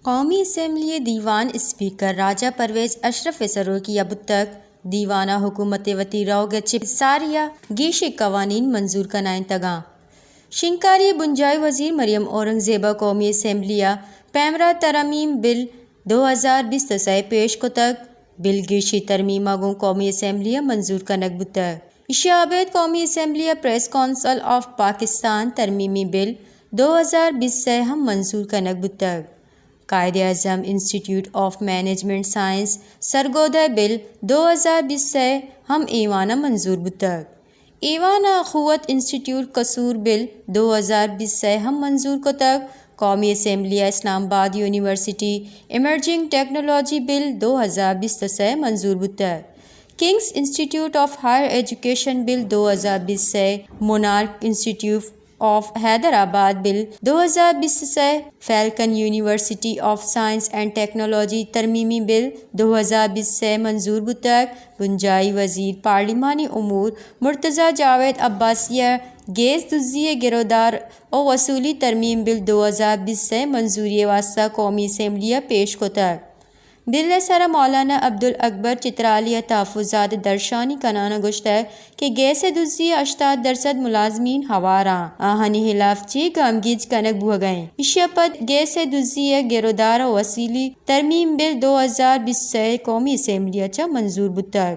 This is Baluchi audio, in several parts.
قومی اسمبلی ءِ دیوان اسپیکر راجہ پرویز اشرف ءِ سروکی ءَ بوتگ۔ دیوان ءَ حکومت ءِ وتی روگ ءِ چہ ساری ءَ گیشیں قوانین منظور کنائینتگاں۔ شنگکاری ءِ بنجاہی وزیر مریم اورنگزیب ءَ قومی اسمبلی ءَ پیمرا ترمیم بل دو ہزار بیست ءُ سئے پیش کتگ۔ بل گیشیں ترمیم ءَ گوں قومی اسمبلی ءَ منظور کنگ بوتگ۔ ایشی ءَ ابید قومی اسمبلی ءَ پریس کونسل آف پاکستان ترمیمی بل دو ہزار بیست ءَ ہم منظور کنگ بوتگ۔ Quaid Azam institute of management science Sargodha bill دو ہزار بیست ءَ ہم ایوان ءَ منظور بوتگ۔ ایوان ءَ اخوت انسٹیٹیوٹ قصور بل دو ہزار بیست ءَ ہم منظور کتگ۔ قومی اسمبلی ءَ Islamabad university emerging technology bill دو ہزار بیست ءُ سئے منظور بوتگ۔ Kings institute of higher education bill دو ہزار بیست ءَ، Monarch institute of Hyderabad bill دو ہزار بیست ءُ سئے، Falcon university of science and technology ترمیمی بل دو ہزار بیست ءَ منظور بوتگ۔ بنجاہی وزیر پارلیمانی امور مرتضی جاوید عباسی ءَ گیس دزی ءِ گرودار ءُ وصولی ترمیم بل دو ہزار بیست ءِ منظوری ءِ واستہ قومی اسمبلی ءَ پیش کتگ۔ بل ءِ سرا مولانا عبدالاکبر چترالی ءَ تحفظات ءِ درشانی کنان ءَ گوشتگ کہ گیس ءِ دزی ءِ ہشتاد درسد ملازمین ہوار آں، آہانی ہلاف چے گامگیج کنگ بوہگ ءَ انت۔ ایشی ءَ پد گیس ءِ دزی ءِ گرودار ءُ وصولی ترمیم بل دو ہزار بیست ءَ قومی اسمبلی ءَ چہ منظور بوتگ۔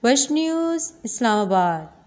وش نیوز، اسلام آباد۔